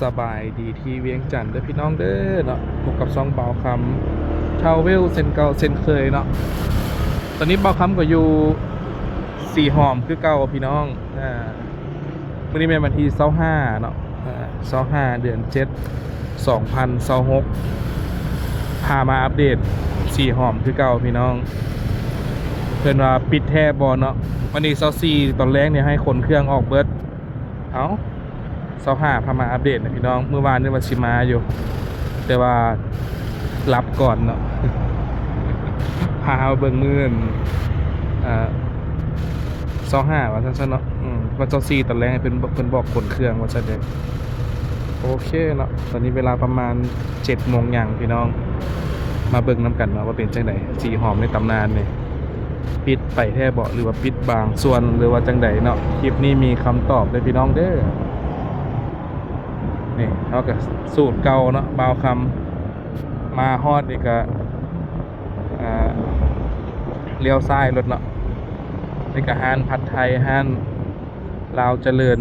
ສະບາຍດີທີ່ວຽງຈັນເດີພີ່ນ້ອງເດີເນາະ, ພົບກັບຊ່ອງບ່າວຄຳ Travel ເຊັ່ນເກົ່າເຊັ່ນເຄີຍເນາະ. ຕອນນີ້ບ່າວຄຳກໍຢູ່ສີຫອມຄືເກົ່າພີ່ນ້ອງ. ອາ ມື້ນີ້ແມ່ນວັນທີຊາວຫ້າເນາະ, ອາ ຊາວຫ້າ ເດືອນເຈັດ ສອງພັນຊາວຫົກ ພາມາອັບເດດສີຫອມຄືເກົ່າພີ່ນ້ອງ. ເພິ່ນວ່າປິດແທ້ບໍ່ເນາະ, ວັນທີຊາວສີ່ຕອນແລງນີ້ໃຫ້ຂົນເຄື່ອງອອກເບິດ. ເອົ້າ ຊາວຫ້າ ພາມາອັບເດດນະພີ່ນ້ອງ. ມື້ວານນີ້ວ່າຊິມາຢູ່ ແຕ່ວ່າຫຼັບກ່ອນເນາະ, ພາເຮົາເບິ່ງມື້ ເອີ ຊາວຫ້າ ວ່າຊັ້ນຊະເນາະ. ອືມ ວັນທີຊາວສີ່ຕອນແລງໃຫ້ເພິ່ນ ເພິ່ນບອກຂົນເຄື່ອງວ່າຊັ້ນເດ. ໂອເຄເນາະ, ຕອນນີ້ເວລາປະມານເຈັດໂມງຫຍັງພີ່ນ້ອງ, ມາເບິ່ງນຳກັນເນາະວ່າເປັນຈັ່ງໃດ ສີຫອມໃນຕຳນານນີ້. ປິດໄປແທ້ບໍ່ ຫຼືວ່າປິດບາງສ່ວນ ຫຼືວ່າຈັ່ງໃດເນາະ? ຄລິບນີ້ມີຄຳຕອບເດີພີ່ນ້ອງເດີ. ນີ້ເຮົາກໍສູດເກົ່າເນາະ, ບ່າວຄຳມາຮອດນີ້ກໍ ອ່າ ລ້ຽວຊ້າຍລົດເນາະ. ນີ້ກໍຮ້ານຜັດໄທ ຮ້ານລາວຈະເລີນ.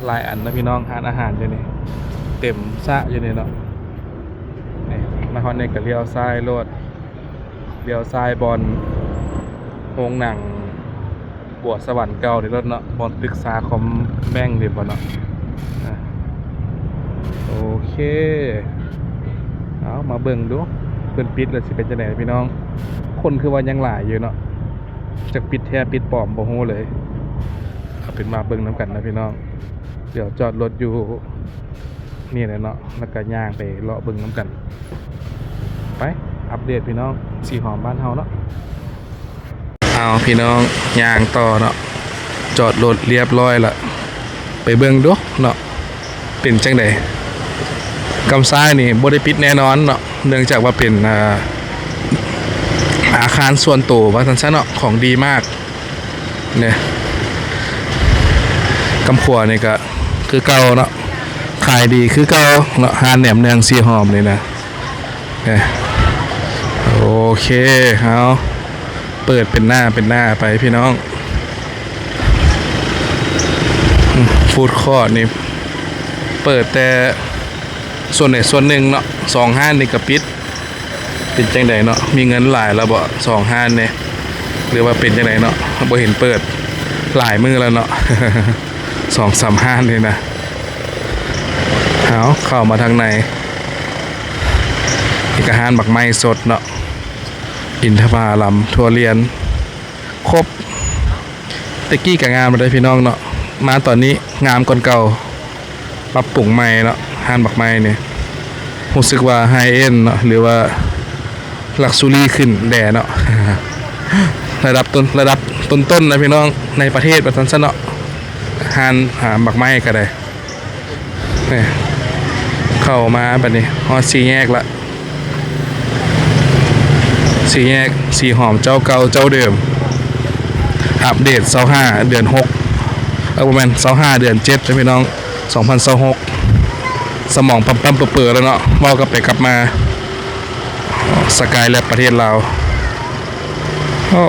ຫຼາຍອັນນະພີ່ນ້ອງ, ຮ້ານອາຫານຢູ່ນີ້ ເຕັມຊະຢູ່ນີ້ເນາະ. ນີ້ມາຮອດນີ້ກໍລ້ຽວຊ້າຍໂລດ, ລ້ຽວຊ້າຍບ່ອນໂຮງໜັງບົວສະຫວັນເກົ່ານີ້ໂລດເນາະ, ບ່ອນຕຶກສາຄອມແບັງນີ້ບໍ່ເນາະ. ອາ ໂອເຄ ເອົາມາເບິ່ງດູ ເພິ່ນປິດແລ້ວຊິເປັນຈັ່ງໃດພີ່ນ້ອງ. ຄົນຄືວ່າຍັງຫຼາຍຢູ່ເນາະ, ຈັກປິດແທ້ປິດປອມບໍ່ຮູ້ເລີຍ. ເອົາເປັນວ່າເບິ່ງນຳກັນນະພີ່ນ້ອງ. ດຽວຈອດລົດຢູ່ນີ້ແຫຼະເນາະ, ແລ້ວກໍຍ່າງໄປເລາະເບິ່ງນຳກັນ. ໄປອັບເດດພີ່ນ້ອງ, ສີຫອມບ້ານເຮົາເນາະ. ເອົາພີ່ນ້ອງ, ຍ່າງຕໍ່ເນາະ, ຈອດລົດລຽບຮ້ອຍລະ, ໄປເບິ່ງດູເນາະ ເປັນຈັ່ງໃດ. ກຳຊ້າຍນີ້ບໍ່ໄດ້ປິດແນ່ນອນເນາະ, ເນື່ອງຈາກວ່າເປັນ ອ່າ ອາຄານສ່ວນໂຕວ່າຊັ້ນຊະເນາະ, ຂອງດີມາກ. ນີ້ ກຳຂວານີ້ກະຄືເກົ່າເນາະ, ຂາຍດີຄືເກົ່າເນາະ, ຮ້ານແໜມເໜືອງສີຫອມນີ້ນະ. ນີ້ ໂອເຄ ເຮົາເປີດເປັນໜ້າເປັນໜ້າໄປພີ່ນ້ອງ. ອືມ ຟູດຄອດນີ້ເປີດແຕ່ສ່ວນໃດສ່ວນໜຶ່ງເນາະ, ສອງຮ້ານນີ້ກະປິດ. ເປັນຈັ່ງໃດເນາະ? ມີເງິນຫຼາຍແລ້ວບໍ່ ສອງຮ້ານນີ້ ຫຼືວ່າເປັນຈັ່ງໃດເນາະ? ບໍ່ເຫັນເປີດຫຼາຍມື້ແລ້ວເນາະ ສອງສາມຮ້ານນີ້ນະ. ເອົາ ເຂົ້າມາທາງໃນ ນີ້ກະຮ້ານໝາກໄມ້ສົດເນາະ, ອິນທະຜາລຳ, ຖົ່ວລຽນ ຄົບ. ແຕ່ກີ້ກະງາມແລ້ວເດີພີ່ນ້ອງເນາະ, ມາຕອນນີ້ງາມກ່ອນເກົ່າ. ປັບປຸງໃໝ່ເນາະ, ຮ້ານໝາກໄມ້ນີ້ ຮູ້ສຶກວ່າໄຮເອັນເນາະ ຫຼືວ່າລັກຊູຣີຂຶ້ນແດ່ເນາະ. ລະດັບຕົ້ນ ລະດັບຕົ້ນໆນະພີ່ນ້ອງ ໃນປະເທດວ່າຊັ້ນຊະເນາະ, ຮ້ານ ອາ ໝາກໄມ້ກໍໄດ້. ນີ້ ເຂົ້າມາບັດນີ້ຮອດສີ່ແຍກລະ, ສີ່ແຍກສີຫອມເຈົ້າເກົ່າເຈົ້າເດີມ, ອັບເດດຊາວຫ້າເດືອນຫົກ ເອີ ບໍ່ແມ່ນ ຊາວຫ້າເດືອນເຈັດນະພີ່ນ້ອງ ສອງພັນຊາວຫົກ. ສະໝອງປ້ຳໆເປິໆແລ້ວເນາະ ເວົ້າກັບໄປກັບມາ. ສະກາຍແລັບປະເທດລາວ. ໂອ້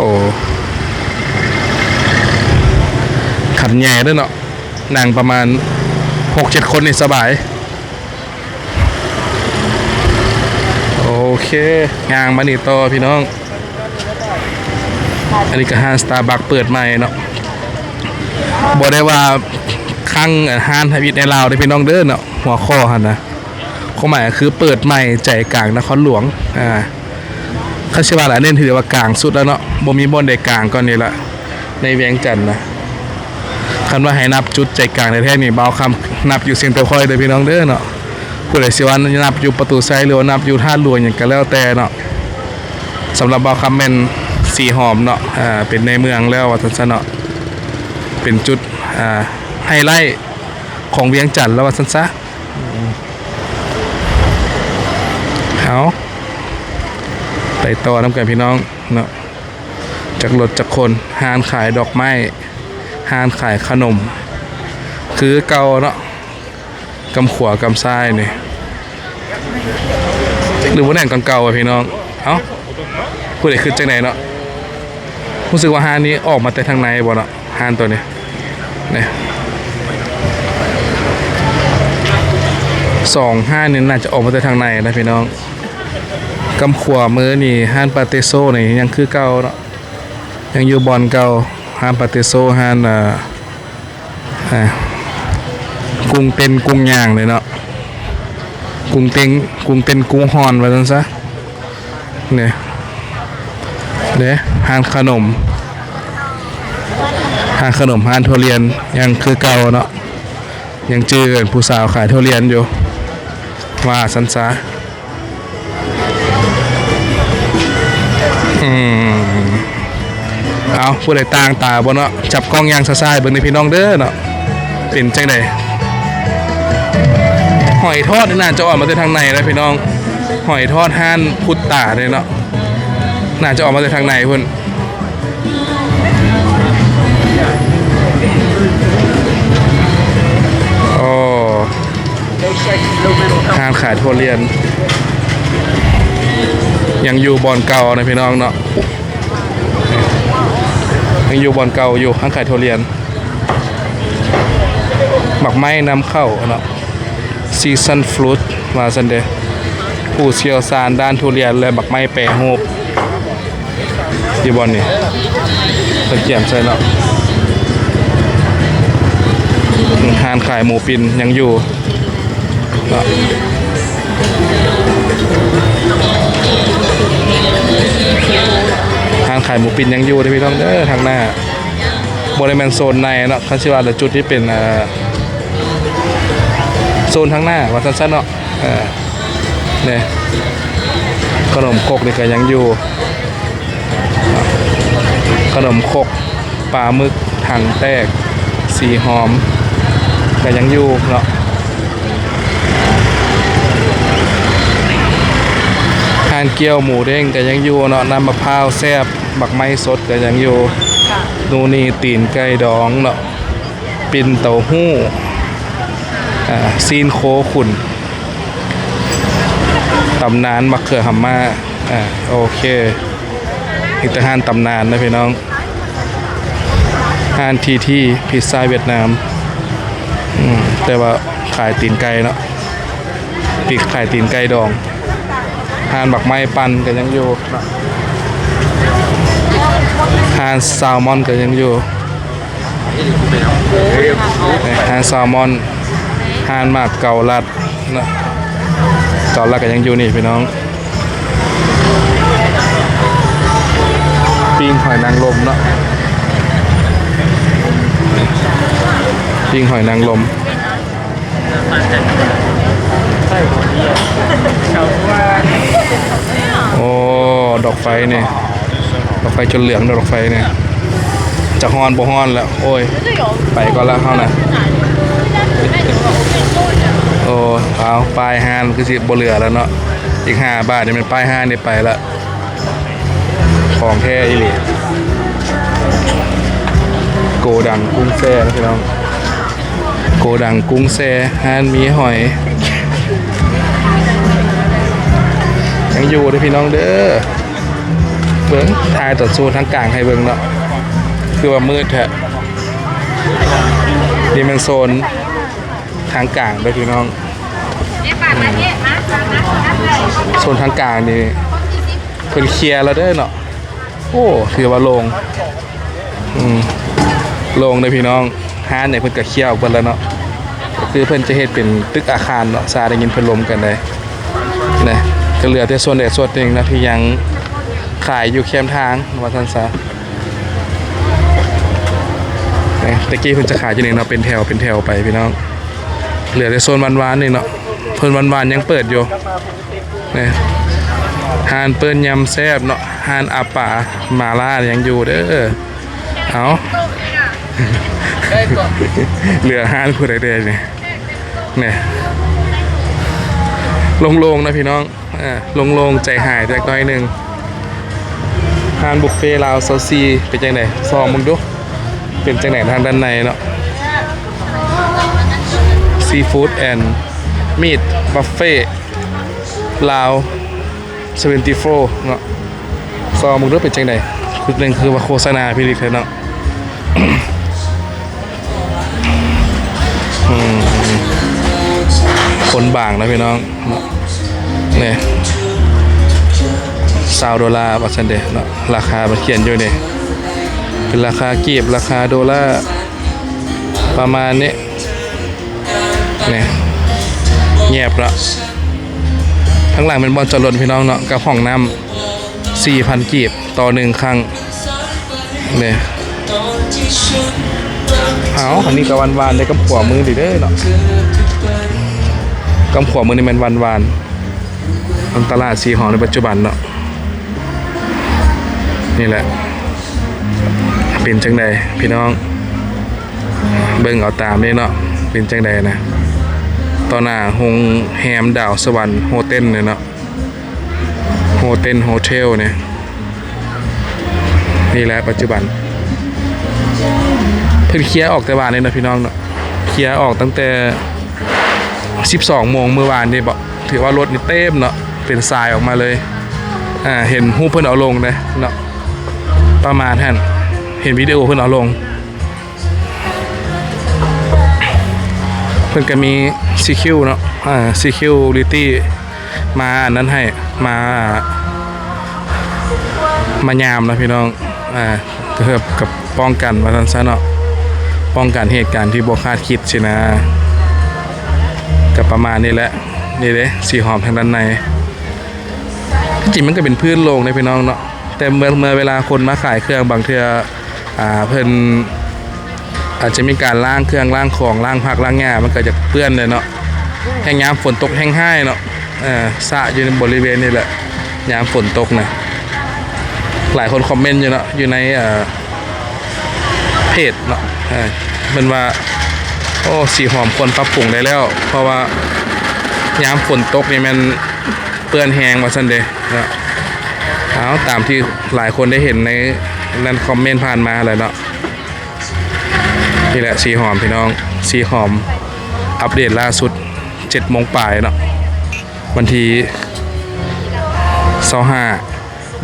ຄັນໃຫຍ່ເດີເນາະ, ນັ່ງປະມານຫົກເຈັດຄົນນີ້ສະບາຍ. ໂອເຄ ຍ່າງມານີ້ຕໍ່ພີ່ນ້ອງ. ອັນນີ້ກໍຮ້ານ Starbucks ເປີດໃໝ່ເນາະ, ບໍ່ໄດ້ວ່າຄັ້ງຮ້ານທຳອິດໃນລາວເດີພີ່ນ້ອງເດີເນາະ. ຫົວຂໍ້ຫັ້ນນະ ຄວາມໝາຍກໍຄືເປີດໃໝ່ໃຈກາງນະຄອນຫຼວງ. ອ່າ ຄັນຊິວ່າລະ ອັນນີ້ຖືວ່າກາງສຸດແລ້ວເນາະ, ບໍ່ມີບ່ອນໃດກາງກວ່ານີ້ລະ ໃນວຽງຈັນນະ. ຄັນວ່າໃຫ້ນັບຈຸດໃຈກາງແທ້ໆນີ້ ບ່າວຄຳນັບຢູ່ຊຽງໂຕຄ້ອຍເດີພີ່ນ້ອງເດີເນາະ. ຜູ້ໃດຊິວ່ານັບຢູ່ປະຕູໄຊ ຫຼືວ່ານັບຢູ່ທາດຫຼວງຫຍັງກໍແລ້ວແຕ່ເນາະ, ສຳລັບບ່າວຄຳແມ່ນສີຫອມເນາະ, ອ່າ ເປັນໃນເມືອງແລ້ວວ່າຊັ້ນຊະເນາະ, ເປັນຈຸດ ອ່າ ໄຮໄລຂອງວຽງຈັນແລ້ວວ່າຊັ້ນຊະ. ເອົາ ໄປຕໍ່ນຳກັນພີ່ນ້ອງເນາະ. ຈັກລົດຈັກຄົນ, ຮ້ານຂາຍດອກໄມ້, ຮ້ານຂາຍຂະໜົມ ຄືເກົ່າເນາະ, ກຳຂວາກຳຊ້າຍນີ້ ຫຼືວ່າແໜ້ງກ່ອນເກົ່າວະພີ່ນ້ອງ. ເອົ້າ ຜູ້ໃດຄິດຈັ່ງໃດເນາະ? ຮູ້ສຶກວ່າຮ້ານນີ້ອອກມາແຕ່ທາງໃນບໍ່ເນາະ? ຮ້ານໂຕນີ້ ນີ້ ເ ສອງຮ້ານນີ້ໜ້າຈະອອກມາແຕ່ທາງໃນນະພີ່ນ້ອງ. ກຳຂວາມືນີ້ຮ້ານປາເຕໂຊນີ້ຍັງຄືເກົ່າເນາະ ຍັງຢູ່ບ່ອນເກົ່າ. ຮ້ານປາເຕໂຊ ຮ້ານ ເອີ ອ່າ ກຸ້ງເຕັ້ນກຸ້ງຍ່າງເລີຍເນາະ ກຸ້ງເຕັ້ນກຸ້ງເຕັ້ນກຸ້ງຮ່ອນວ່າຊັ້ນຊະ. ນີ້ເດ້ ຮ້ານຂະໜົມ ຮ້ານຂະໜົມ ຮ້ານທຸລຽນຍັງຄືເກົ່າເນາະ ຍັງຈື່ຜູ້ສາວຂາຍທຸລຽນຢູ່ວ່າຊັ້ນຊະ. ອືມ ເອົາ ຜູ້ໃດຕ່າງຕາບໍ່ເນາະ ຈັບກ້ອງຍ່າງຊ້າໆເບິ່ງເດີພີ່ນ້ອງເດີເນາະ ເປັນຈັ່ງໃດ? ຫອຍທອດນີ້ໜ້າຈະອອກມາແຕ່ທາງໃນນະພີ່ນ້ອງ ຫອຍທອດຮ້ານພຸດຕາເດ້ເນາະ ໜ້າຈະອອກມາແຕ່ທາງໃນພຸ້ນ. ໂອ້ ຮ້ານຂາຍຖົ່ວລຽນ ຍັງຢູ່ບ່ອນເກົ່ານະພີ່ນ້ອງເນາະ ຍັງຢູ່ບ່ອນເກົ່າຢູ່ ຮ້ານຂາຍຖົ່ວລຽນ ໝາກໄມ້ນຳເຂົ້າເນາະ season fruit ວ່າຊັ້ນເດ ຜູ້ຊ່ຽວຊານດ້ານທຸລຽນ ແລະ ໝາກໄມ້ແປຮູບ. ຢູ່ບ່ອນນີ້ ເພິ່ນກຽມໃສ່ເນາະ ຮ້ານຂາຍໝູປີ້ນຍັງຢູ່ເນາະ ຮ້ານຂາຍໝູປີ້ນຍັງຢູ່ເດີພີ່ນ້ອງເດີ ທາງໜ້າ ບໍ່ໄດ້ແມ່ນໂຊນໃນເນາະ ຄັນຊິວ່າລະຈຸດທີ່ເປັນ ເອີ ໂຊນທາງໜ້າວ່າຊັ້ນຊະເນາະ ເອີ ນີ້ ຂະໜົມຄົກນີ້ກະຍັງຢູ່ ຂະໜົມຄົກ ປາໝຶກຖັງແຕກ ສີຫອມ ກະຍັງຢູ່ເນາະ ຮ້ານກ້ຽວໝູເດ້ງກະຍັງຢູ່ເນາະ ນ້ຳມະພ້າວແຊບ ໝາກໄມ້ສົດກະຍັງຢູ່ ນູ່ນີ່ ຕີນໄກ່ດອງເນາະ ປິ່ນເຕົ້າຫູ້ ອ່າ ຊີ້ນໂຄຂຸນ ຕຳນານໝາກເຂືອຫຳມ້າ ອ່າ ໂອເຄ ມີແຕ່ຮ້ານຕຳນານນະພີ່ນ້ອງ ຮ້ານທີທີ ພິດຊາຫວຽດນາມ ອືມ ແຕ່ວ່າຂາຍຕີນໄກ່ເນາະ ຕິດຂາຍຕີນໄກ່ດອງ ຮ້ານໝາກໄມ້ປັ່ນກະຍັງຢູ່ ຮ້ານແຊລມອນກະຍັງຢູ່ ຮ້ານແຊລມອນ ຮ້ານໝາກເກົາລັດເນາະ ເກົາລັດກະຍັງຢູ່ນີ້ພີ່ນ້ອງ ປີ້ງຫອຍນາງລົມເນາະ ປີ້ງຫອຍນາງລົມ. ໂອ້ ດອກໄຟນີ້ ດອກໄຟຈົນເຫຼືອງ ດອກໄຟນີ້ ຈະຮ້ອນບໍ່ຮ້ອນແລ້ວ ໂອ້ຍ ໄປກ່ອນລະເຮົານະ ໂອ້ ເອົາ ປ້າຍຮ້ານຄືຊິບໍ່ເຫຼືອແລ້ວເນາະ ອີກຫ້າບາດນີ້ແມ່ນປ້າຍຮ້ານນີ້ໄປລະ. ຂອງແທ້ອີ່ຫຼີ ໂກດັງກຸ້ງແຊ່ນະພີ່ນ້ອງ ໂກດັງກຸ້ງແຊ່ ຮ້ານມີຫອຍ ຍັງຢູ່ເດີພີ່ນ້ອງເດີ ເບິ່ງ ຖ່າຍຕອນໂຊນທາງກາງໃຫ້ເບິ່ງເນາະ ຄືວ່າມືດແທ້ ນີ້ແມ່ນໂຊນທາງກາງເດີພີ່ນ້ອງ ໂຊນທາງກາງນີ້ ເພິ່ນເຄຍແລ້ວເດີເນາະ ໂອ້ ຖືວ່າໂລ່ງ ອືມ ໂລ່ງເດີພີ່ນ້ອງ ຮ້ານນີ້ເພິ່ນກະເຄຍອອກເບິດແລ້ວເນາະ ກະຄືເພິ່ນຈະເຮັດເປັນຕຶກອາຄານເນາະ ຊາໄດ້ຍິນເພິ່ນລົມກັນໄດ໋ ນະ ກະເຫຼືອແຕ່ສ່ວນໃດສ່ວນໜຶ່ງເນາະ ທີ່ຍັງຂາຍຢູ່ແຄມທາງວ່າຊັ້ນຊະ ນະ ແຕ່ກີ້ເພິ່ນຈະຂາຍຢູ່ນີ້ເນາະ ເປັນແຖວ ເປັນແຖວໄປພີ່ນ້ອງ ເຫຼືອແຕ່ໂຊນຫວານໆນີ້ເນາະ ໂຊນຫວານໆຍັງເປີດຢູ່. ນີ້ ຮ້ານເປີ້ນຍຳແຊບເນາະ ຮ້ານອາປາມາລ່າຍັງຢູ່ເດີ ເອົາ ເຫຼືອຮ້ານຜູ້ໃດແດ່ນີ້ ນີ້ ໂລ່ງໆນະພີ່ນ້ອງ ເອີ ໂລ່ງໆໃຈຫາຍຈັກໜ້ອຍໜຶ່ງ ຮ້ານບຸບເຟລາວຊາວສີ່ ເປັນຈັ່ງໃດ ສ່ອງເບິ່ງດູ ເປັນຈັ່ງໃດທາງດ້ານໃນເນາະ Seafood and Meat Buffet ລາວ ເຊັເວັນຕີໂຟ ເນາະ ຊອງເບິ່ງດູເປັນຈັ່ງໃດ ຄືໜຶ່ງຄືວ່າໂຄສະນາພິລຶກແທ້ເນາະ ອືມ ຄົນບາງນະພີ່ນ້ອງເນາະ ນີ້ ຊາວໂດລາວ່າຊັ້ນເດເນາະ ລາຄາມັນຂຽນຢູ່ນີ້ ເປັນລາຄາກີບ ລາຄາໂດລາ ປະມານນີ້ ນີ້ ແຍບເນາະ ທາງຫຼັງແມ່ນບ່ອນຈອດລົດພີ່ນ້ອງເນາະ ກັບຫ້ອງນ້ຳ ສີ່ພັນກີບຕໍ່ໜຶ່ງຄັ້ງ ນີ້ ເອົາ ອັນນີ້ກໍຫວານໆ ໄດ້ກຳຂວາມືນີ້ເດ້ເນາະ ກຳຂວາມືນີ້ແມ່ນຫວານໆ ຂອງຕະຫຼາດສີຫອມໃນປັດຈຸບັນເນາະ ນີ້ແຫຼະ ເປັນຈັ່ງໃດພີ່ນ້ອງ ເບິ່ງເອົາຕາມນີ້ເນາະ ເປັນຈັ່ງໃດນະ ຕໍ່ໜ້າໂຮງແຮມດາວສະຫວັນໂຮເຕັນນີ້ເນາະ ໂຮເຕັນໂຮເທວນີ້ ນີ້ແຫຼະປັດຈຸບັນ ເພິ່ນເຄຍອອກແຕ່ວານນີ້ນະພີ່ນ້ອງເນາະ ເຄຍອອກຕັ້ງແຕ່ສິບສອງໂມງມື້ວານນີ້ເບາະ ຖືວ່າລົດນີ້ເຕັມເນາະ ເປັນສາຍອອກມາເລີຍ ອ່າ ເຫັນຮູບເພິ່ນເອົາລົງເດ້ເນາະ ປະມານຫັ້ນ ເຫັນວິດີໂອເພິ່ນເອົາລົງ ເພິ່ນກໍມີຊີຄິວເນາະ ອ່າ ຊີຄິວຣິຕີ້ ມາອັນນັ້ນໃຫ້ ມາ ມາຍາມນະພີ່ນ້ອງ ອ່າ ເພື່ອກັບປ້ອງກັນວ່າຊັ້ນຊະເນາະ ປ້ອງກັນເຫດການທີ່ບໍ່ຄາດຄິດຊີ້ນະ ກໍປະມານນີ້ແຫຼະ ນີ້ເດ້ ສີຫອມທາງດ້ານໃນ ທີ່ຈິງມັນກໍເປັນພື້ນໂລ່ງເດ້ພີ່ນ້ອງເນາະ ແຕ່ເມື່ອ ເມື່ອເວລາຄົນມາຂາຍເຄື່ອງບາງເທື່ອ ອ່າ ເພິ່ນອາດຈະມີການລ້າງເຄື່ອງລ້າງຂອງ ລ້າງຜັກລ້າງຫຍ້າ ມັນກໍຈະເປື້ອນແຫຼະເນາະ ແຮ່ງຍາມຝົນຕົກແຮ່ງຮ້າຍເນາະ ເອີ ສະຢູ່ໃນບໍລິເວນນີ້ແຫຼະ ຍາມຝົນຕົກນະ ຫຼາຍຄົນຄອມເມັນຢູ່ເນາະ ຢູ່ໃນ ເອີ ເພຈເນາະ ເອີ ເພິ່ນວ່າ ໂອ້ ສີຫອມຄວນປັບປຸງໄດ້ແລ້ວ ເພາະວ່າຍາມຝົນຕົກນີ້ແມ່ນເປື້ອນແຮງວ່າຊັ້ນເດເນາະ ເອົາ ຕາມທີ່ຫຼາຍຄົນໄດ້ເຫັນໃນນັ້ນ ຄອມເມັນຜ່ານມາຫັ້ນແຫຼະເນາະ ນີ້ແຫຼະ ສີຫອມພີ່ນ້ອງ ສີຫອມອັບເດດລ່າສຸດ ເຈັດໂມງປາຍເນາະ ວັນທີຊາວຫ້າ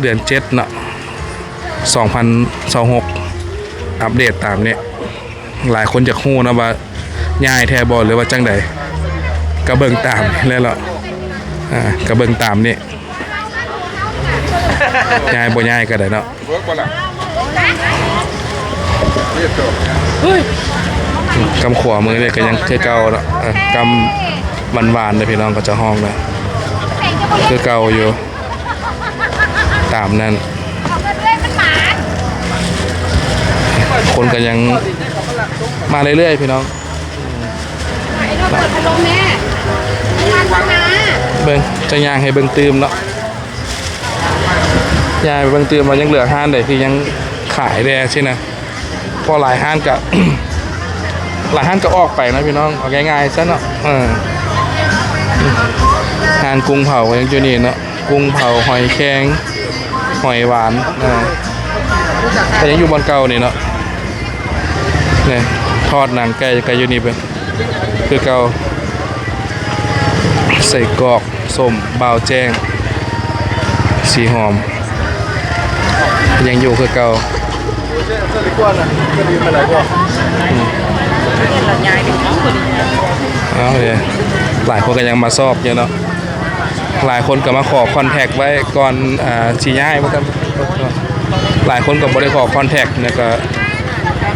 ເດືອນເຈັດເນາະ ສອງພັນຊາວຫົກ ອັບເດດຕາມນີ້ ຫຼາຍຄົນຢາກຮູ້ເນາະວ່າຍ້າຍແທ້ບໍ່ ຫຼືວ່າຈັ່ງໃດ ກະເບິ່ງຕາມນີ້ແຫຼະເນາະ ອ່າ ກະເບິ່ງຕາມນີ້ ຍ້າຍບໍ່ຍ້າຍກໍໄດ້ເນາະ ກຳຂວາມືນີ້ກໍຍັງຄືເກົ່າເນາະ ເອີ ກຳຫວານໆເດ້ພີ່ນ້ອງ ເຂົາເຈົ້າຮ້ອງນະ ຄືເກົ່າຢູ່ ຕາມນັ້ນ ຄົນກໍຍັງມາເລື້ອຍໆ ພີ່ນ້ອງ ເບິ່ງ ຈະຍ່າງໃຫ້ເບິ່ງຕື່ມເນາະ ຍ່າງໄປເບິ່ງຕື່ມວ່າຍັງເຫຼືອຮ້ານໃດທີ່ຍັງຂາຍແດ່ຊີ້ນະ ເພາະຫຼາຍຮ້ານກະ ຫຼາຍຮ້ານກະອອກໄປນະພີ່ນ້ອງ ເອົາງ່າຍໆຊະເນາະ ເອີ ຮ້ານກຸ້ງເຜົາກໍຍັງຢູ່ນີ້ເນາະ ກຸ້ງເຜົາ ຫອຍແຄງ ຫອຍຫວານ ເອີ ກໍຍັງຢູ່ບ່ອນເກົ່ານີ້ເນາະ ນີ້ ທອດໜັງໄກ່ກໍຢູ່ນີ້ເບິ່ງ ຄືເກົ່າ ໄສ້ກອກ ສົ້ມ ບ່າວແຈ້ງ ສີຫອມ ຍັງຢູ່ຄືເກົ່າ ເອົາເດ ຫຼາຍຄົນກໍຍັງມາຊອບຢູ່ເນາະ ຫຼາຍຄົນກໍມາຂໍຄອນແທັກໄວ້ກ່ອນ ອ່າ ຊິຍ້າຍວ່າຊັ້ນ ຫຼາຍຄົນກໍບໍ່ໄດ້ຂໍຄອນແທັກ ແລ້ວກໍ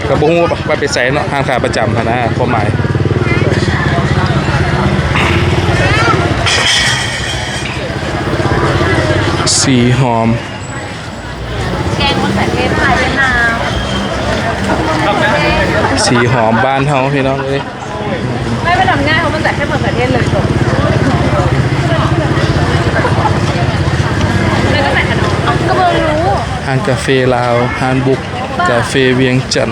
ກໍບໍ່ຮູ້ວ່າໄປໃສເນາະ ຮ້ານຂາຍປະຈຳຫັ້ນນະ ຄວາມໝາຍ ສີຫອມ ແກງມະເຂືອເທດຂາຍຫວຽດນາມ ສີຫອມບ້ານເຮົາພີ່ນ້ອງເອີຍ ໄມ່ໄປທຳງ່າຍ ເພາະມັນໃສ່ແຄ່ມະເຂືອເທດເລີຍ ຈົບ ແລ້ວກໍໃສ່ຂະໜົມ ເອົາ ກໍບໍ່ຮູ້ ຮ້ານກາເຟລາວ ຮ້ານບຸກກາເຟວຽງຈັນ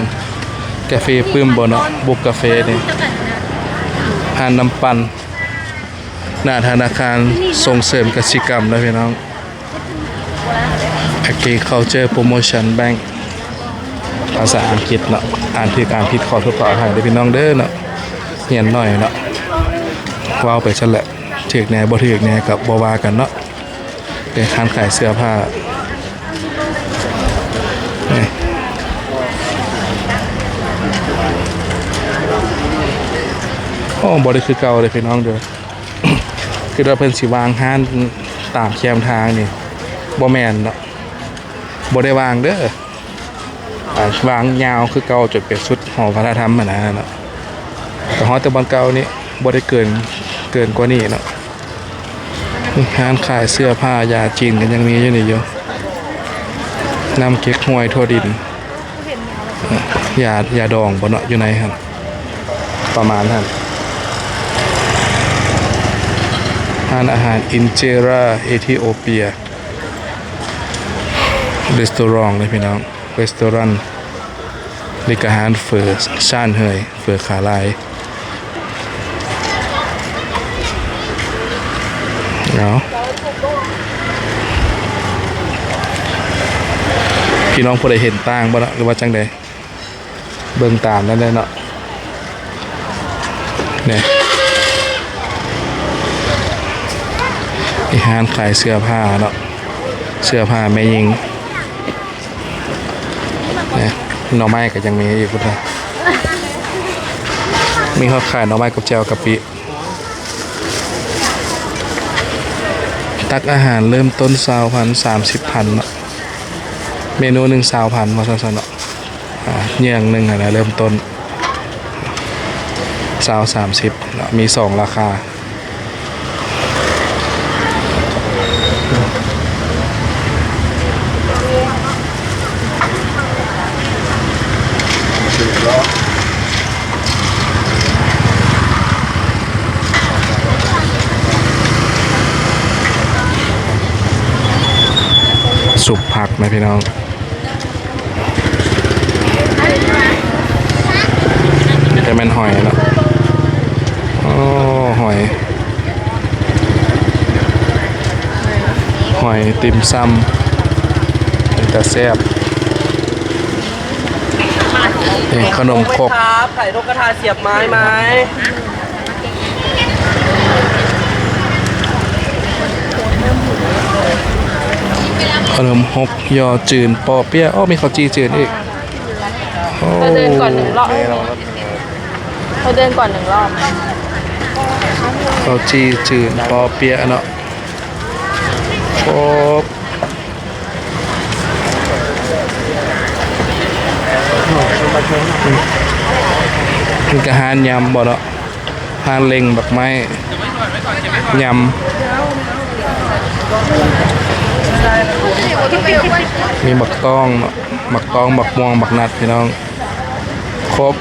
ກາເຟປຶ້ມບໍ່ເນາະ ບຸກກາເຟນີ້ ຮ້ານນ້ຳປັ່ນ ໜ້າທະນາຄານສົ່ງເສີມກະສິກຳນະພີ່ນ້ອງ Agriculture Promotion Bank ພາສາອັງກິດເນາະ ອ່ານຖືກອ່ານຜິດຂໍໂທດຂໍອະໄພເດີພີ່ນ້ອງເດີເນາະ ຮຽນໜ້ອຍເນາະ ເວົ້າໄປຊັ້ນແຫຼະ ຖືກແດ່ບໍ່ຖືກແດ່ກໍບໍ່ວ່າກັນເນາະ ເປັນຮ້ານຂາຍເສື້ອຜ້າ ນີ້ ໂອ້ ບໍ່ໄດ້ຄືເກົ່າເດີພີ່ນ້ອງເດີ. ຄິດວ່າເພິ່ນຊິວາງຮ້ານຕາມແຄມທາງນີ້ ບໍ່ແມ່ນເນາະ ບໍ່ໄດ້ວາງເດີ ອ່າ ວາງຍາວຄືເກົ່າຈົນໄປສຸດຫໍວັດທະນະທຳຫັ້ນນະເນາະ ກໍຮອດແຕ່ບ່ອນເກົ່ານີ້ ບໍ່ໄດ້ເກີນ ເກີນກວ່ານີ້ເນາະ. ຮ້ານຂາຍເສື້ອຜ້າຢາຈີນກໍຍັງມີຢູ່ນີ້ຢູ່ ນ້ຳເກັກຮວຍ ຖົ່ວດິນ ຢາ ຢາດອງບໍ່ເນາະ ຢູ່ໃນຫັ້ນ ປະມານຫັ້ນ. ຮ້ານອາຫານອິນເຈຣາ ເອທິໂອເປຍ ເຣສໂຕຣອງເດ້ພີ່ນ້ອງ ເຣສໂຕຣອງ ນີ້ກໍຮ້ານເຝີ ຊານເຮີຍ ເຝີຂາລາຍ. ເອົາ ພີ່ນ້ອງຜູ້ໃດເຫັນຕ່າງບໍ່ເນາະ ຫຼືວ່າຈັ່ງໃດ? ເບິ່ງຕາມນັ້ນແຫຼະເນາະ ນີ້ ນີ້ຮ້ານຂາຍເສື້ອຜ້າເນາະ ເສື້ອຜ້າແມ່ຍິງ ນີ້ ໜໍ່ໄມ້ກໍຍັງມີອີກພຸ້ນນະ ມີຮອດຂາຍໜໍ່ໄມ້ກັບແຈ່ວກະປິ. ຕັກອາຫານເລີ່ມຕົ້ນຊາວພັນ ສາມສິບພັນເນາະ ເມນູໜຶ່ງຊາວພັນ ວ່າຊັ້ນຊະເນາະ ອ່າ ເຫຍື່ອງໜຶ່ງຫັ້ນນະ ເລີ່ມຕົ້ນຊາວ ສາມສິບເນາະ ມີສອງລາຄາ. ຊຸບຜັກນະພີ່ນ້ອງ ແຕ່ແມ່ນຫອຍເນາະ ໂອ້ ຫອຍ ຫອຍຕິ່ມຊຳ ເປັນຕາແຊບ. ເອີ ຂະໜົມຄົກ ຂາຍນົກກະທາສຽບໄມ້ໄໝ? ຂະໜົມຮົກ ຍໍຈືນ ປໍ້ເປ້ຍ ໂອ້ ມີເຂົ້າຈີ່ຈືນອີກ ໂອ້ ເຂົາເດີນກ່ອນໜຶ່ງລອບ ເຂົາເດີນກ່ອນໜຶ່ງລອບ ເຂົ້າຈີ່ຈືນ ປໍ້ເປ້ຍເນາະ ຄົບ. ມັນກະຮ້ານຍຳບໍ່ເນາະ ຮ້ານເລັ່ງບັກໄມ້ ຍຳ ມີບັກຕ້ອງເນາະ ບັກຕ້ອງ ບັກມ່ວງ ບັກນັດ ພີ່ນ້ອງ. ຄົບ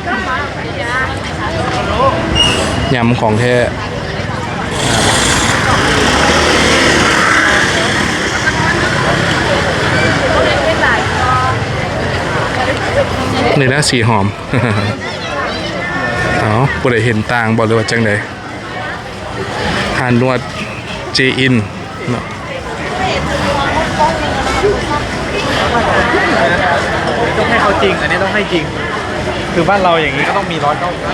ຍຳຂອງແທ້ ນີ້ນະ ສີຫອມ ເອົ້າ ຜູ້ໃດເຫັນຕ່າງບໍ່ ຫຼືວ່າຈັ່ງໃດ? ຮ້ານນວດເຈອິນເນາະ ຕ້ອງໃຫ້ເຂົາຈິງ ອັນນີ້ຕ້ອງໃຫ້ຈິງ ຄືບ້ານເຮົາຢ່າງນີ້ກໍຕ້ອງມີຮ້ອຍເກົ້າ ກໍ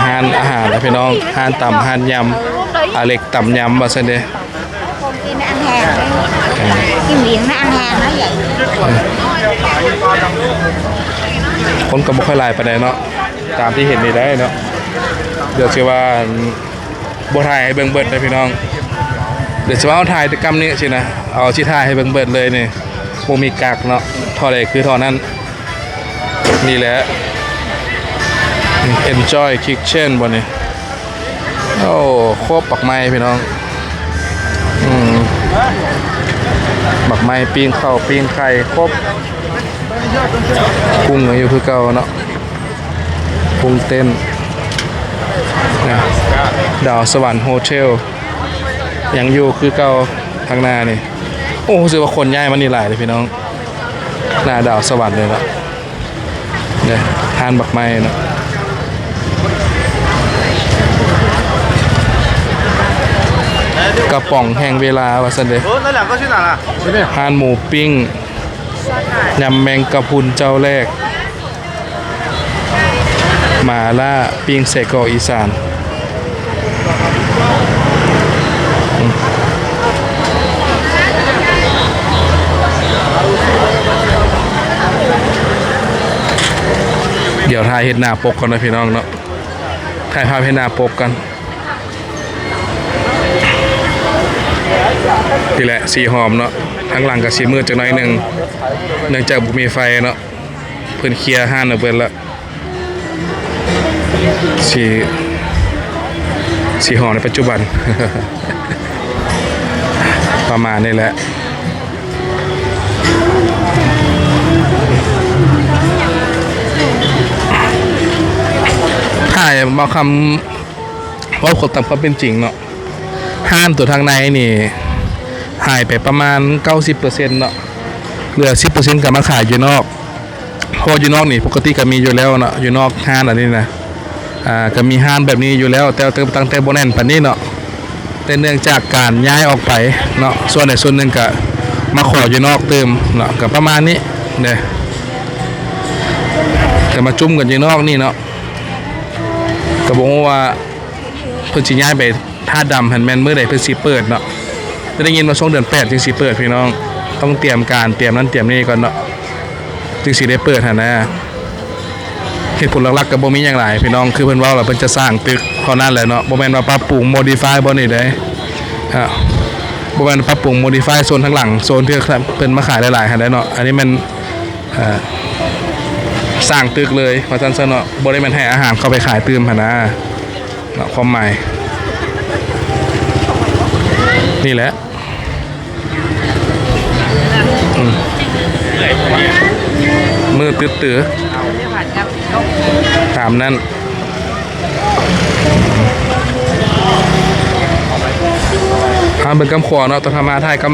ຮ້ານອາຫານນະພີ່ນ້ອງ ຮ້ານຕຳ ຮ້ານຍຳ ອາເລັກຕຳຍຳວ່າຊັ້ນເດ. ກິນແມ່ອັນແຮງເດ້ ກິນຫຼຽງແມ່ອັນແຮງເນາະ ຄົນກໍບໍ່ຄ່ອຍຫຼາຍປານໃດເນາະ ຕາມທີ່ເຫັນນີ້ໄດ໋ເນາະ ດຽວຊິວ່າ ບໍ່ຖ່າຍໃຫ້ເບິ່ງເບິດເດີພີ່ນ້ອງ ດຽວຊິວ່າເຮົາຖ່າຍແຕ່ກຳນີ້ຊີ້ນະ ເອົາ ຊິຖ່າຍໃຫ້ເບິ່ງເບິດເລີຍນີ້ ບໍ່ມີກັກເນາະ ທໍ່ໃດຄືທໍ່ນັ້ນ. ນີ້ແຫຼະ Enjoy Kitchen ບໍ່ນີ້ ໂອ້ ຄົບ ບັກໄມ້ພີ່ນ້ອງ ອືມ ບັກໄມ້ ປີ້ງເຂົ້າ ປີ້ງໄຂ່ ຄົບ ກຸ້ງກໍຢູ່ຄືເກົ່າເນາະ ກຸ້ງເຕັ້ນ ດາວສະຫວັນໂຮເທວ ຍັງຢູ່ຄືເກົ່າ ທາງໜ້ານີ້ ໂອ້ ຮູ້ສຶກວ່າຄົນຍ້າຍມານີ້ຫຼາຍເດ້ພີ່ນ້ອງ ໜ້າດາວສະຫວັນເລີຍເນາະ ເດ້ ຮ້ານບັກໄມ້ເນາະ ກະປ໋ອງແຫ່ງເວລາວ່າຊັ້ນເດ ຮ້ານໝູປີ້ງ ຍຳແມງກະພຸນເຈົ້າແລກ ໝາລ່າ ປີ້ງໄສ້ກອກອີສານ ອືມ ດຽວຖ່າຍເຮັດໜ້າປົກກ່ອນເນາະພີ່ນ້ອງເນາະ ຖ່າຍພາບເຮັດໜ້າປົກກ່ອນ. ນີ້ແຫຼະສີຫອມເນາະ ທາງຫຼັງກໍຊິມືດຈັກໜ້ອຍໜຶ່ງ ເນື່ອງຈາກບໍ່ມີໄຟເນາະ ເພິ່ນເຄຍຮ້ານອອກເບິດລະ. ສີ ສີຫອມໃນປັດຈຸບັນ ປະມານນີ້ແຫຼະ. ຖ້າເວົ້າຄຳ ເວົ້າຕາມຄວາມເປັນຈິງເນາະ ຮ້ານຕົວທາງໃນນີ້ຫາຍໄປປະມານເກົ້າສິບເປີເຊັນເນາະ ເຫຼືອສິບເປີເຊັນກໍມາຂາຍຢູ່ນອກ. ເພາະຢູ່ນອກນີ້ປົກກະຕິກໍມີຢູ່ແລ້ວເນາະ ຢູ່ນອກຮ້ານອັນນີ້ນະ ອ່າ ກໍມີຮ້ານແບບນີ້ຢູ່ແລ້ວ ແຕ່ ແຕ່ ຕັ້ງແຕ່ບໍ່ແໜ້ນປານນີ້ເນາະ ແຕ່ເນື່ອງຈາກການຍ້າຍອອກໄປເນາະ ສ່ວນໃດສ່ວນໜຶ່ງກໍມາຂໍຢູ່ນອກຕື່ມເນາະ ກໍປະມານນີ້ເດ້. ກໍມາຈຸ້ມກັນຢູ່ນອກນີ້ເນາະ ກໍບໍ່ຮູ້ວ່າເພິ່ນຊິຍ້າຍໄປ ທ່າດຳຫັ້ນແມ່ນມື້ໃດເພິ່ນຊິເປີດເນາະ ແຕ່ໄດ້ຍິນວ່າຊ່ວງເດືອນແປດຈຶ່ງຊິເປີດພີ່ນ້ອງ ຕ້ອງຕຽມການ ຕຽມນັ້ນຕຽມນີ້ກ່ອນເນາະ ຈຶ່ງຊິໄດ້ເປີດຫັ້ນນະ. ເຫດຜົນຫຼັກໆກໍບໍ່ມີຫຍັງຫຼາຍພີ່ນ້ອງ ຄືເພິ່ນເວົ້າລະ ເພິ່ນຈະສ້າງຕຶກເທົ່ານັ້ນແຫຼະເນາະ ບໍ່ແມ່ນວ່າປັບປຸງ ໂມດິຟາຍ ບ່ອນນີ້ເດ້ ອາ ບໍ່ແມ່ນປັບປຸງ ໂມດິຟາຍ ໂຊນທາງຫຼັງ ໂຊນທີ່ເພິ່ນມາຂາຍຫຼາຍໆຫັ້ນເດ້ເນາະ ອັນນີ້ແມ່ນ ເອີ ສ້າງຕຶກເລີຍວ່າຊັ້ນຊະເນາະ ບໍ່ໄດ້ແມ່ນໃຫ້ອາຫານເຂົ້າໄປຂາຍຕື່ມຫັ້ນນະ. ເນາະ ຄວາມໝາຍນີ້ແຫຼະ ອືມ ມືດຕຶດຕື ຕາມນັ້ນ. ເຮົາເບິ່ງກ້ຳຂວາເນາະ ຕອນເຮົາມາຖ່າຍກ້ຳ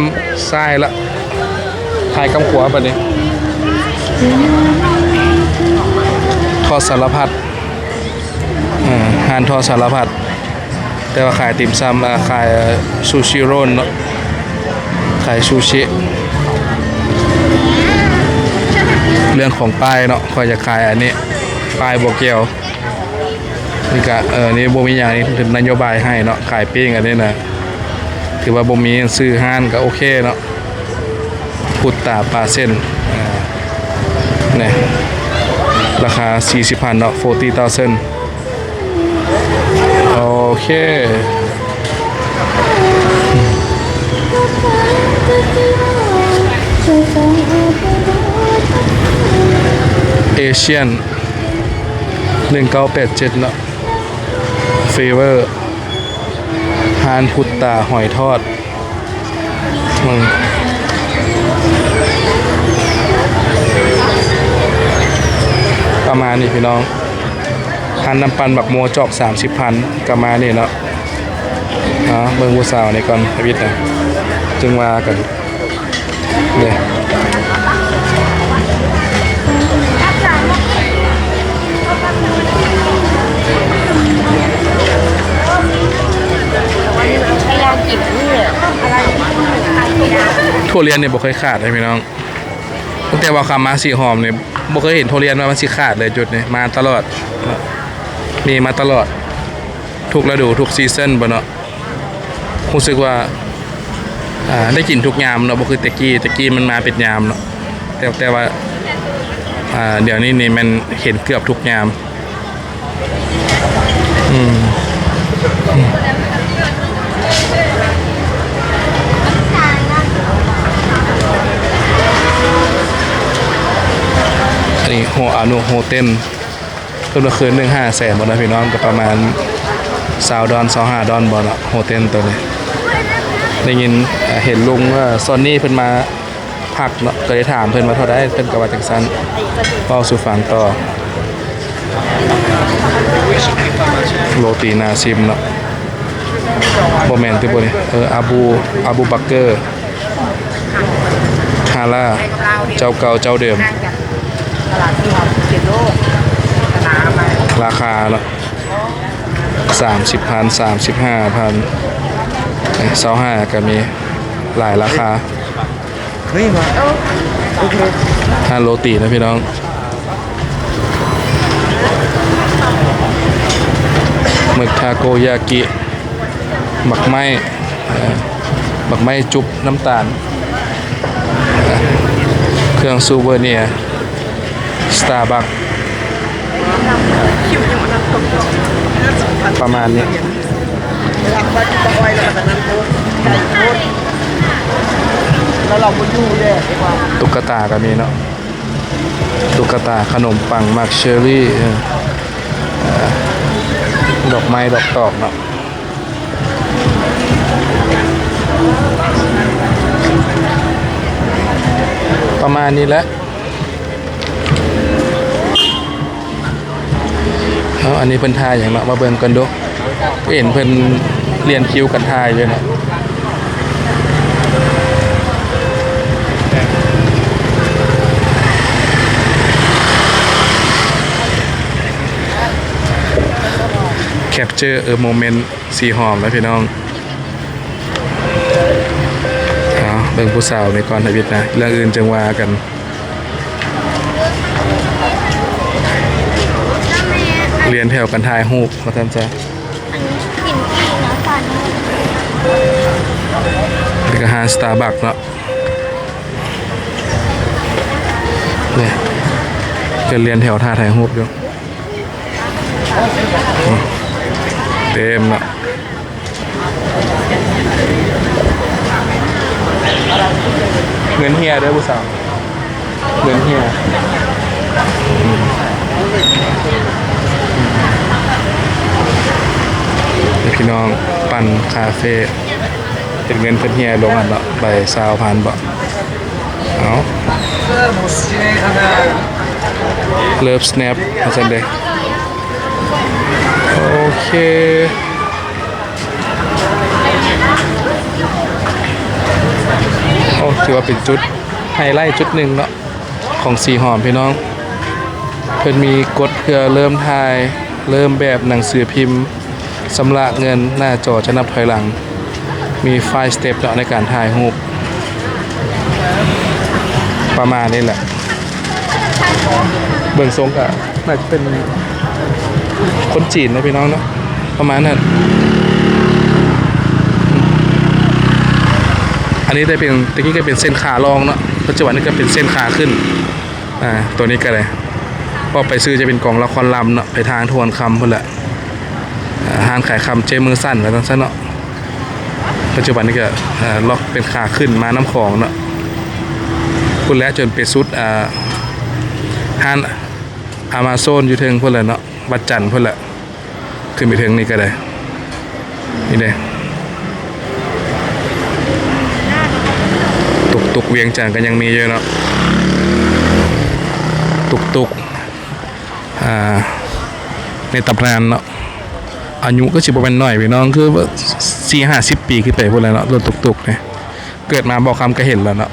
ຊ້າຍລະ ຖ່າຍກ້ຳຂວາບັດນີ້ ທອດສາລະພັດ. ເອີ ຮ້ານທອດສາລະພັດ ແຕ່ວ່າຂາຍຕິ່ມຊຳ ເອີ ຂາຍຊູຊິໂຣນເນາະ ຂາຍຊູຊິ. ເລື່ອງຂອງປ້າຍເນາະ ຂ້ອຍຢາກຂາຍອັນນີ້ ປ້າຍບໍ່ກ່ຽວ ນີ້ກະ ເອີ ນີ້ບໍ່ມີຫຍັງ ນີ້ເປັນນະໂຍບາຍໃຫ້ເນາະ ຂາຍປີ້ງອັນນີ້ນະ ຖືວ່າບໍ່ມີຊື່ຮ້ານກະໂອເຄເນາະ. ພຸດຕາປາເຊັນ ອາ ນີ້ ລາຄາສີ່ສິບພັນເນາະ ໂຟຕີ້ເທົ້າເຊັນ ໂອເຄ. ເອຊຽນ ໜຶ່ງເກົ້າແປດເຈັດເນາະ ເຟເວີ ຮ້ານພຸດຕາຫອຍທອດ. ປະມານນີ້ພີ່ນ້ອງ ຮ້ານນ້ຳປັ່ນບັກໂມຈອກສາມສິບພັນ ປະມານນີ້ເນາະ. ເອົາເບິ່ງຜູ້ສາວນີ້ກ່ອນ ທຳອິດນະ ຈຶ່ງວ່າກັນເດ້. ຖົ່ວລຽນນີ້ບໍ່ເຄີຍຂາດເດ້ພີ່ນ້ອງ ຕັ້ງແຕ່ວ່າເຂົ້າມາສີຫອມນີ້ ບໍ່ເຄີຍເຫັນຖົ່ວລຽນວ່າມັນຊິຂາດເລີຍ ຈຸດນີ້ ມາຕະຫຼອດເນາະ ມີມາຕະຫຼອດ ທຸກລະດູ ທຸກຊີຊັນບໍ່ເນາະ. ຮູ້ສຶກວ່າ ອ່າ ໄດ້ກິນທຸກຍາມເນາະ ບໍ່ຄືແຕ່ກີ້ ແຕ່ກີ້ມັນມາເປັນຍາມເນາະ ແຕ່ ແຕ່ວ່າ ອ່າ ດຽວນີ້ນີ້ແມ່ນເຫັນເກືອບທຸກຍາມ. ອືມ ອັນນີ້ໂຮອານຸໂຮເຕັນ ເພິ່ນວ່າຄືນໜຶ່ງຫ້າແສນບໍ່ນະພີ່ນ້ອງ ກໍປະມານຊາວດອນ ຊາວຫ້າດອນບໍ່ເນາະ ໂຮເຕັນໂຕນີ້. ໄດ້ຍິນ ເຫັນລຸງ ເອີ ຊອນນີ້ເພິ່ນມາພັກເນາະ ກໍໄດ້ຖາມເພິ່ນວ່າເທົ່າໃດ ເພິ່ນກໍວ່າຈັ່ງຊັ້ນ ເວົ້າສູ່ຟັງຕໍ່. ໂຣຕີໜ້າຊິມເນາະ ບໍ່ແມ່ນຕິບໍ່ນີ້ ເອີ ອາບູ ອາບູບັກເກີ ຮາລາ ເຈົ້າເກົ່າເຈົ້າເດີມ. ລາຄາເນາະ ສາມສິບພັນ ສາມສິບຫ້າພັນ ເອີ ຊາວຫ້າກໍມີ ຫຼາຍລາຄາ. ຮ້ານໂຣຕີນະພີ່ນ້ອງ ໝຶກທາໂກຍາກິ ໝາກໄມ້ ເອີ ໝາກໄມ້ຈຸບນ້ຳຕານ ເຄື່ອງຊູເວີເນຍ ສະຕາບັກ ປະມານນີ້ ຕຸກກະຕາກໍມີເນາະ ຕຸກກະຕາຂະໜົມປັງ ໝາກເຊີຣີ ເອີ ດອກໄມ້ດອກຕອກເນາະ ປະມານນີ້ແຫຼະ. ເອົາ ອັນນີ້ເພິ່ນຖ່າຍຫຍັງເນາະ ມາເບິ່ງກັນດູ ເຫັນເພິ່ນລຽນຄິວກັນຖ່າຍຢູ່ເນາະ capture a moment. ສີຫອມນະພີ່ນ້ອງ ເອົາ ເບິ່ງຜູ້ສາວນີ້ກ່ອນທຳອິດນະ ເລື່ອງອື່ນຈຶ່ງວ່າກັນ ລຽນແຖວກັນຖ່າຍຮູບວ່າຊັ້ນຊະ ນີ້ກໍຮ້ານ Starbucks ເນາະ ນີ້ ເພິ່ນລຽນແຖວຖ້າຖ່າຍຮູບຢູ່ ເຕັມເນາະ ເງິນເຮຍເດີຜູ້ສາວ ເງິນເຮຍ ນີ້ພີ່ນ້ອງ ປັ່ນຄາເຟ ເຮັດເງິນເພິ່ນເຮຍລົງຫັ້ນເນາະ ໃບຊາວພັນບໍ ເອົາ Love Snap ວ່າຊັ້ນເດ້ ໂອເຄ ໂອ້ ຖືວ່າເປັນຈຸດໄຮໄລຈຸດໜຶ່ງເນາະ ຂອງສີຫອມພີ່ນ້ອງ ເພິ່ນມີກົດເພື່ອເລີ່ມຖ່າຍ ເລີ່ມແບບໜັງສືພິມ ຊຳລະເງິນ ໜ້າຈໍຈະນັບຖອຍຫຼັງ ມີໄຟສະເຕັບເນາະ ໃນການຖ່າຍຮູບ ປະມານນີ້ແຫຼະ ເບິ່ງຊົງກະໜ້າຈະເປັນຄົນຈີນເນາະພີ່ນ້ອງເນາະ ປະມານນັ້ນ ອັນນີ້ໄດ້ເປັນ ແຕ່ກີ້ກໍເປັນເສັ້ນຂາລ່ອງເນາະ ປັດຈຸບັນນີ້ກໍເປັນເສັ້ນຂາຂຶ້ນ ອາ ໂຕນີ້ກໍໄດ້ ອອກໄປຊື່ຈະເປັນກອງລະຄອນລຳເນາະ ໄປທາງທວນຄຳພຸ້ນແຫຼະ ອາ ຮ້ານຂາຍຄຳເຈ້ມືສັ້ນ ວ່າຊັ້ນຊະເນາະ ປັດຈຸບັນນີ້ກໍ ອາ ລັອກເປັນຂາຂຶ້ນມານ້ຳຂອງເນາະ ພຸ້ນແຫຼະ ຈົນໄປສຸດ ອາ ຮ້ານອາມາໂຊນຢູ່ເທິງພຸ້ນແຫຼະເນາະ ວັດຈັນພຸ້ນແຫຼະ ຂຶ້ນໄປເທິງນີ້ກໍໄດ້ ນີ້ເດ້ ຕຸກຕຸກວຽງຈັນກໍຍັງມີຢູ່ເນາະ ຕຸກຕຸກ ອ່າ ໃນຕຳນານເນາະ ອາຍຸກໍຊິບໍ່ແມ່ນໜ້ອຍພີ່ນ້ອງ ຄືວ່າສີ່ຫ້າສິບປີຂຶ້ນໄປພຸ້ນແຫຼະເນາະ ລົດຕຸກຕຸກນີ້ ເກີດມາບໍ່ຄຳກໍເຫັນແລ້ວເນາະ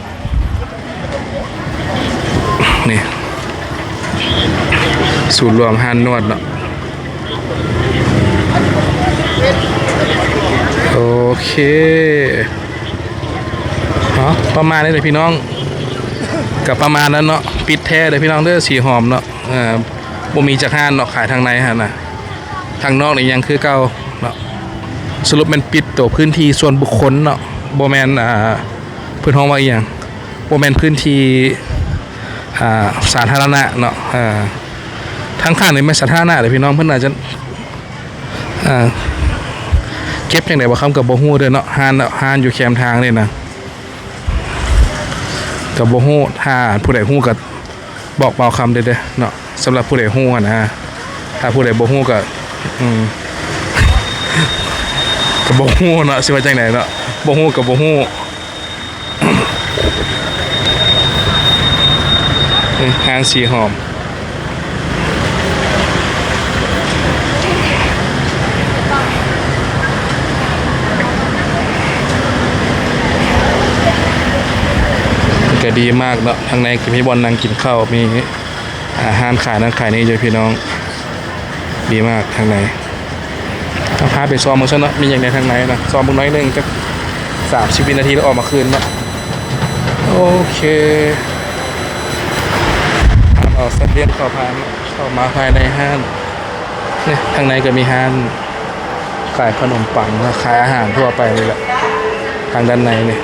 ນີ້ ສູນລວມຮ້ານນວດເນາະ ໂອເຄ ເນາະ ປະມານນີ້ແຫຼະພີ່ນ້ອງ ກໍປະມານນັ້ນເນາະ ປິດແທ້ເດີພີ່ນ້ອງເດີ ສີຫອມເນາະ ເອີ ບໍ່ມີຈັກຮ້ານເນາະ ຂາຍທາງໃນຫັ້ນນະ ທາງນອກນີ້ຍັງຄືເກົ່າເນາະ ສະຫຼຸບແມ່ນປິດໂຕພື້ນທີ່ສ່ວນບຸກຄົນເນາະ ບໍ່ແມ່ນ ອ່າ ເພິ່ນຮ້ອງວ່າອີ່ຫຍັງ ບໍ່ແມ່ນພື້ນທີ່ ອ່າ ສາທາລະນະເນາະ ເອີ ທາງຂ້າງນີ້ແມ່ນສາທາລະນະເດ້ພີ່ນ້ອງ ເພິ່ນອາດຈະ ອ່າ ເກັບຈັ່ງໃດບໍ່ຄຳກໍບໍ່ຮູ້ເດີເນາະ ຮ້ານ ຮ້ານຢູ່ແຄມທາງນີ້ນະ ກໍບໍ່ຮູ້ ຖ້າຜູ້ໃດຮູ້ກໍ ບອກບ່າວຄຳເດີເນາະ ສຳລັບຜູ້ໃດຮູ້ຫັ້ນນະ ຖ້າຜູ້ໃດບໍ່ຮູ້ກໍ ອືມ ກໍບໍ່ຮູ້ເນາະ ຊິວ່າຈັ່ງໃດເນາະ ບໍ່ຮູ້ກໍບໍ່ຮູ້ ນີ້ ຮ້ານສີຫອມ ກໍດີມາກເນາະ ທາງໃນກໍມີບ່ອນນັ່ງກິນເຂົ້າ ມີ ອາ ຮ້ານຂາຍນັ້ນຂາຍນີ້ຢູ່ພີ່ນ້ອງ ດີມາກທາງໃນ ເຮົາພາໄປຊອມເບິ່ງຊັ້ນເນາະ ມີຫຍັງແດ່ທາງໃນນະ ຊອມເບິ່ງໜ້ອຍໜຶ່ງ ຈັກສາມສິບວິນາທີ ແລ້ວອອກມາຄືນເນາະ ໂອເຄ ເອົາສັດລ້ຽງເຂົ້າພາຍ ເຂົ້າມາພາຍໃນຮ້ານ ນີ້ ທາງໃນກໍມີຮ້ານ ຂາຍຂະໜົມປັງ ຂາຍອາຫານທົ່ວໄປນີ້ແຫຼະ ທາງດ້ານໃນນີ້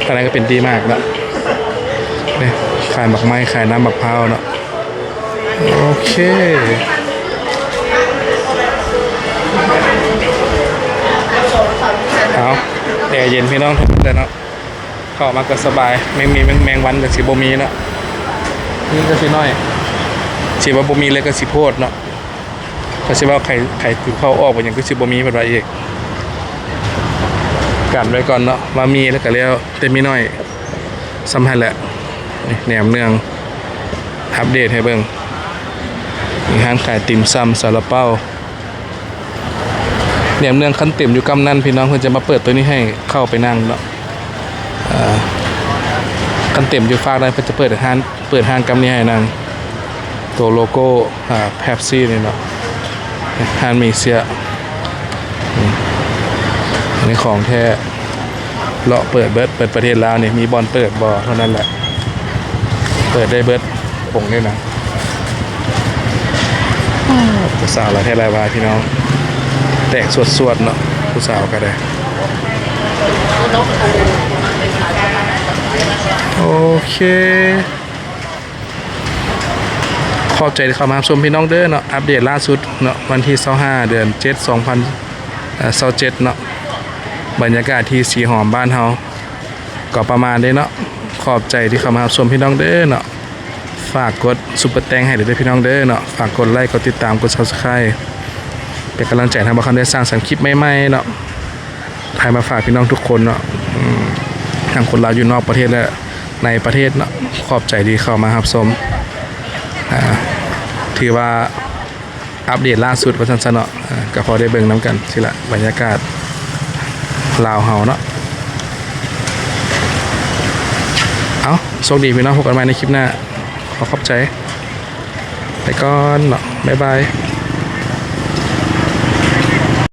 ທາງໃນກໍເປັນດີມາກເນາະ ນີ້ ຂາຍໝາກໄມ້ ຂາຍນ້ຳໝາກພ້າວເນາະ ໂອເຄ ເອົາ ແອເຢັນພີ່ນ້ອງ ແຕ່ເນາະ ເຂົ້າມາກໍສະບາຍ ແມງມີແມງ ແມງວັນກໍຊິບໍ່ມີເນາະ ມີກໍຊິໜ້ອຍ ຊິວ່າບໍ່ມີເລີຍກໍຊິໂພດເນາະ ກໍຊິວ່າໄຂ່ ໄຂ່ຕິວເຂົ້າອອກໄປຫຍັງຄືຊິບໍ່ມີ ເພິ່ນວ່າອີກ ກັນໄວ້ກ່ອນເນາະ ວ່າມີແລ້ວກໍແລ້ວ ແຕ່ມີໜ້ອຍ ສ່ຳຫັ້ນແຫຼະ ນີ້ ແໜມເນືອງ ອັບເດດໃຫ້ເບິ່ງ ມີຮ້ານຂາຍຕິ່ມຊຳ ຊາລາເປົາ ແໜມເນືອງຄັນເຕັມຢູ່ກ້ຳນັ້ນ ພີ່ນ້ອງ ເພິ່ນຈະມາເປີດໂຕນີ້ໃຫ້ເຂົ້າໄປນັ່ງເນາະ ເອີ ຄັນເຕັມຢູ່ຟາກນັ້ນ ເພິ່ນຈະເປີດຮ້ານ ເປີດຮ້ານກ້ຳນີ້ໃຫ້ນັ່ງ ໂຕໂລໂກ້ ອາ ເປັບຊີນີ້ເນາະ ຮ້ານໝີ່ເຊຍ ອືມ ອັນນີ້ຂອງແທ້ ເລາະເປີດເບິດ ເປີດປະເທດລາວນີ້ ມີບ່ອນເປີດບໍ່ເທົ່ານັ້ນແຫຼະ ເປີດໄດ້ເບິດ ຜົງນີ້ນະ ຜູ້ສາວຫຼາຍແທ້ຫຼາຍວ່າ ພີ່ນ້ອງ ແຕກສວດໆເນາະ ຜູ້ສາວກໍໄດ້ ໂອເຄ ຂອບໃຈທີ່ເຂົ້າມາຮັບຊົມ ພີ່ນ້ອງເດີເນາະ ອັບເດດລ່າສຸດເນາະ ວັນທີຊາວຫ້າ ເດືອນເຈັດ ສອງພັນຊາວເຈັດເນາະ ບັນຍາກາດທີ່ສີຫອມບ້ານເຮົາ ກໍປະມານນີ້ເນາະ ຂອບໃຈທີ່ເຂົ້າມາຮັບຊົມ ພີ່ນ້ອງເດີເນາະ ຝາກກົດຊຸບເປີແຕັງໃຫ້ເດີ ພີ່ນ້ອງເດີເນາະ ຝາກກົດໄລ ກົດຕິດຕາມ ກົດ Subscribe ເປັນກຳລັງໃຈໃຫ້ບ່າວຄຳໄດ້ສ້າງສັນຄລິບໃໝ່ໆເນາະ ຖ່າຍມາຝາກພີ່ນ້ອງທຸກຄົນເນາະ ອືມ ທັງຄົນລາວຢູ່ນອກປະເທດ ແລະ ໃນປະເທດເນາະ ຂອບໃຈທີ່ເຂົ້າມາຮັບຊົມ ອາ ຖືວ່າ ອັບເດດລ່າສຸດວ່າຊັ້ນຊະເນາະ ເອີ ກໍພໍໄດ້ເບິ່ງນຳກັນຊີ້ລະ ບັນຍາກາດລາວເຮົາເນາະ ເອົາ ໂຊກດີພີ່ນ້ອງ ພົບກັນໃໝ່ໃນຄລິບໜ້າ ຂໍຂອບໃຈ ໄປກ່ອນເນາະ ບາຍບາຍ.